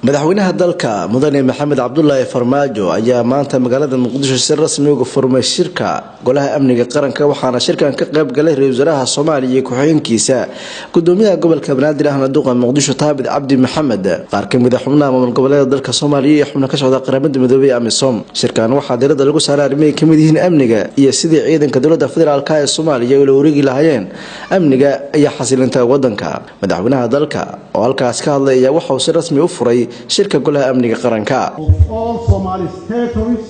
Madaxweynaha dalka, Mudane Maxamed Cabdulaahi Farmaajo, ayaa maanta magaalada Muqdisho si rasmi uga furmay shirka Golaha Amniga Qaranka. Waxaana shirkan ka qayb galay ra-isul wasaaraha Soomaaliya iyo ku-xigeenkiisa, gudoomiyaha gobolka Banaadir ahna duqa Muqdisho Taabid Cabdi Maxamed, qaar kamid a xubnaha maamul goboleeda dalka Soomaaliya iyo xubno ka socda Qaramada Midoobey ee AMISOM. Shirkan waxaa diirada lagu saaray arrimahay kamid yihiin amniga iyo sidii ciidanka dowlada federaalka ee Soomaaliya ula wareegi lahaayeen amniga iyo xasilinta wadanka. Madaxweynaha dalka oo halkaas ka hadlay ayaa waxa uu si rasmi u furay shirka Golaha Amniga Qaranka. Of all Somali's territories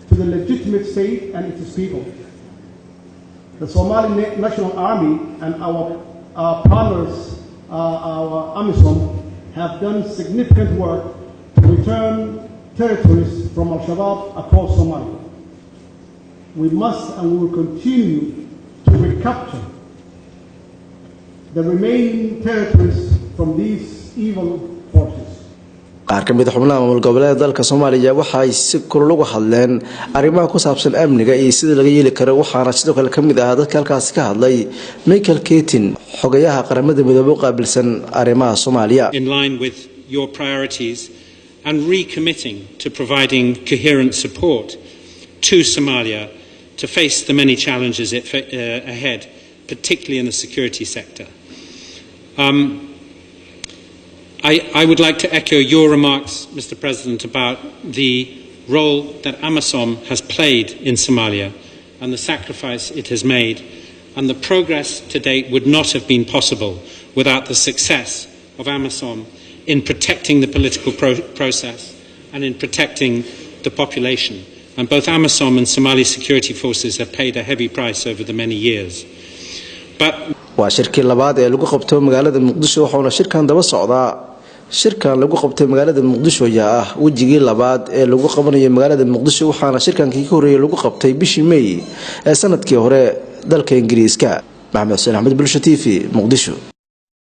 to the legitimate state and its people. The Somali National Army and our partners, our AMISOM, have done significant work to return territories from Al-Shabaab across Somalia. We must and we will continue to recapture the remaining territories from these evil forces. Qaar ka mid a xubnaha maamul goboleeda dalka Soomaaliya waxa ay si kulul uga hadleen arrimaha ku saabsan amniga iyo sidii laga yeeli karo. Waxaana sidoo kale kamid ahaa dadka halkaasi ka hadlay Michael Keating, xogayaha Qaramada Midoobey u qaabilsan arrimaha Soomaaliya. In line with your priorities and recommitting to providing coherent support to Somalia to face the many challenges ahead, particularly in the security sector. I would like to echo your remarks, Mr. President, about the role that AMISOM has played in Somalia and the sacrifice it has made, and the progress to date would not have been possible without the success of AMISOM in protecting the political process and in protecting the population. And both AMISOM and Somali security forces have paid a heavy price over the many years. But Waa shirkii labaad ee lagu qabto magaalada Muqdisho, waxauna shirkan daba socdaa. Shirkan lagu qabtay magaalada Muqdisho ayaa ah wejigii labaad ee lagu qabanayo magaalada Muqdisho, waxaana shirkankii ka horreeyay lagu qabtay bishii May ee sanadkii hore dalka Ingiriiska. Maxamed Xuseen Axmed, Bulsho TV, Muqdisho.